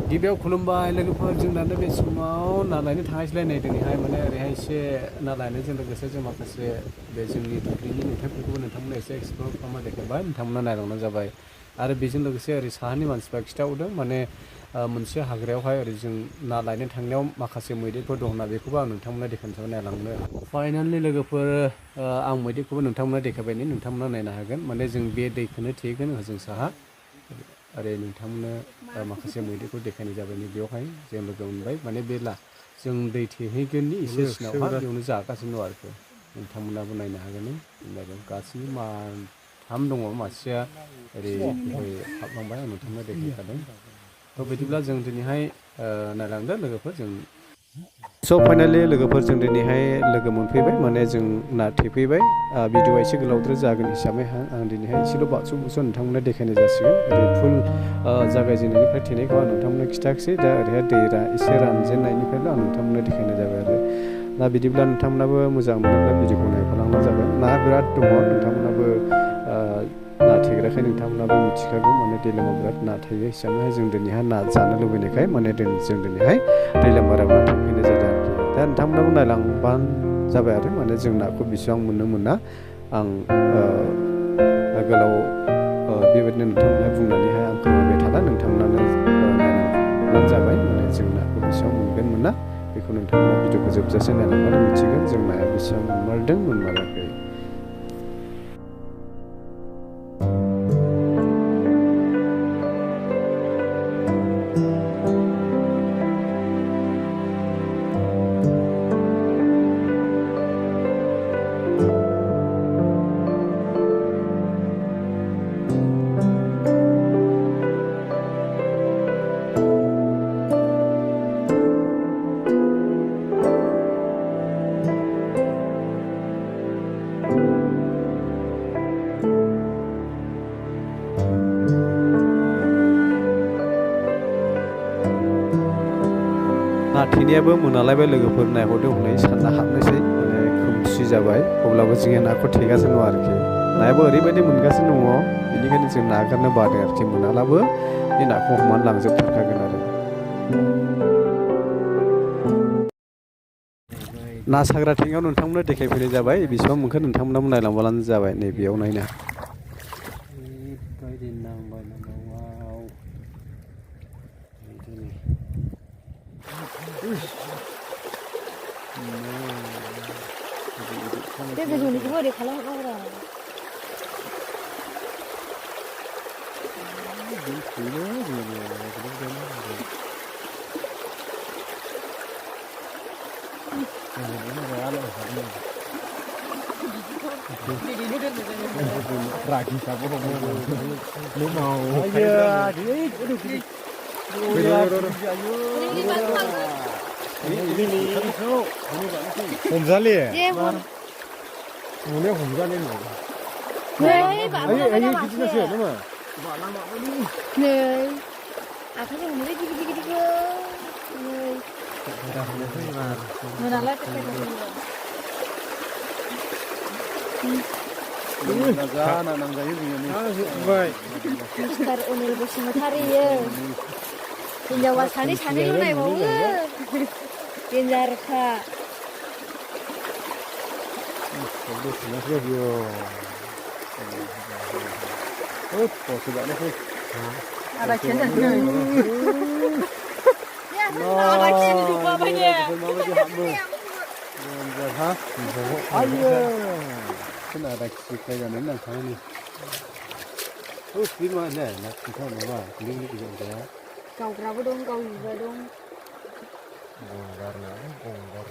गिबियाव खुलुमबाय लोगोफोर जों दानो बे समाव ना लायनो थांगासिलायनाय दिनैहाय माने ओरैहाय एसे ना लायनायजों लोगोसे जों माखासे बे जोंनि दुब्लिनि नुथायफोरखौबो नोंथांमोना एसे एक्सप्लर खालामना देखायबाय नोंथांमोना नायलांनाय जाबाय आरो बेजों लोगोसे ओरै साहानि मानसिफ्रा खिथाहरदों माने मोनसे हाग्रायावहाय ओरै जों ना लायनो थांनायाव माखासे मैदेरफोर दं होनना बेखौबो आं नोंथांमोना देखायनो नायलांनो फाइनालि लोगोफोर आं मैदेरखौबो नोंथांमोना देखायबायनि नोंथांमोना नायनो हागोन माने जों बे दैखौनो थेगोन ओजों साहा ओरै नोंथांमोननो माखासे मैदेरखौ देखायनाय जाबाय बेवहाय जों लोगो मोनबाय माने बेला जों दै थेहैगोननि एसे सिनावहा बेयावनो जागासिनो दं आरोखि नोंथांमोनाबो नायनो हागोन नायदों गासैबो माथाम दङ मासेया ओरै हाबलांबाय आं नोंथांमोना देखायखादों थ' बिदिब्ला जों दिनैहाय नायलांदो लोगोफोर जों स' फाइनालि लोगोफोर जों दिनैहाय लोगो मोनफैबाय माने जों ना थेफैबाय भिडिअआ एसे गोलावद्राय जागोन हिसाबै आं दिनैहाय एसेल' बाक्स' नोंथांमोननो देखायनाय जासिगोन ओरै फुल जागायजेननायनिफ्राय थेनायखौ आं नोंथांमोननो खिथायाखिसै दा ओरैहाय दै एसे रानजेननायनिफ्रायल' आं नोंथांमोननो देखायनाय जाबाय आरो दा बिदिब्ला नोंथांमोनाबो मोजां मोनोब्ला भिडिअखौ नायफालांबानो जाबाय ना बिराद दङ नोंथांमोनाबो ना थेग्राखाय नोंथांमोनाबो मिथिखागौ माने दैलामाव बिराद ना थायो हिसाबैहाय जों दिनैहाय ना जानो लुबैनायखाय माने जों दिनैहाय दैलामाराव ना थांफैनाय जादों आरोखि दा नोंथांमोनाबो नायलांबानो जाबाय आरो माने जों नाखौ बेसेबां मोननो मोना आं गोलाव बेबायदिनो नोंथांमोनहा बुंनानैहाय आं फोरमायबाय थाला नोंथांमोनानो नायलांब्लानो जाबाय माने जों नाखौ बेसेबां मोनगोन मोना बेखौ नोंथांमोना भिडिअखौ जोबजासे नायलांबानो मिथिगोन जों नाया बेसेबां मोनमारदों मोनमाराखै ना थेनायाबो मोनालायबाय लोगोफोर नायहरदों हनै सानना हाबनोसै माने खोमसि जाबाय अब्लाबो जोङो नाखौ थेगासिनो दं आरोखि नायाबो ओरैबायदि मोनगासिनो दङ बेनिखायनो जों नागारनो बादों आरोखि मोनालाबो बे नाखौ हमनानै लांजोबथारखागोन आरो ना साग्रा थेंगाव नोंथांमोननो देखायफैनाय जाबाय बेसेबां मोनखो नोंथांमोनाबो नायलांबानो जाबाय नैबेयाव नायनो बे गोजौनिखौबो ओरै खालामहरनांगौ हमजाले हमाया हमजाले नङा ayo gitu sih nama nih akhirnya mulai gigi-gigiku nih menalah Naga nang gayu gini. Baik. Mister Unil Bosumutari ya. Pinjawa sani lu naik mau pinjar kak. Oh, sudah nih. Ada channel nih. Ya, ada channel juga banyak. Ayo. Kena ada kita yang nang kami. Oh, di mana? Nak kita mana? Ini juga ada. Kau berapa dong? Kau juga dong. Bonggar.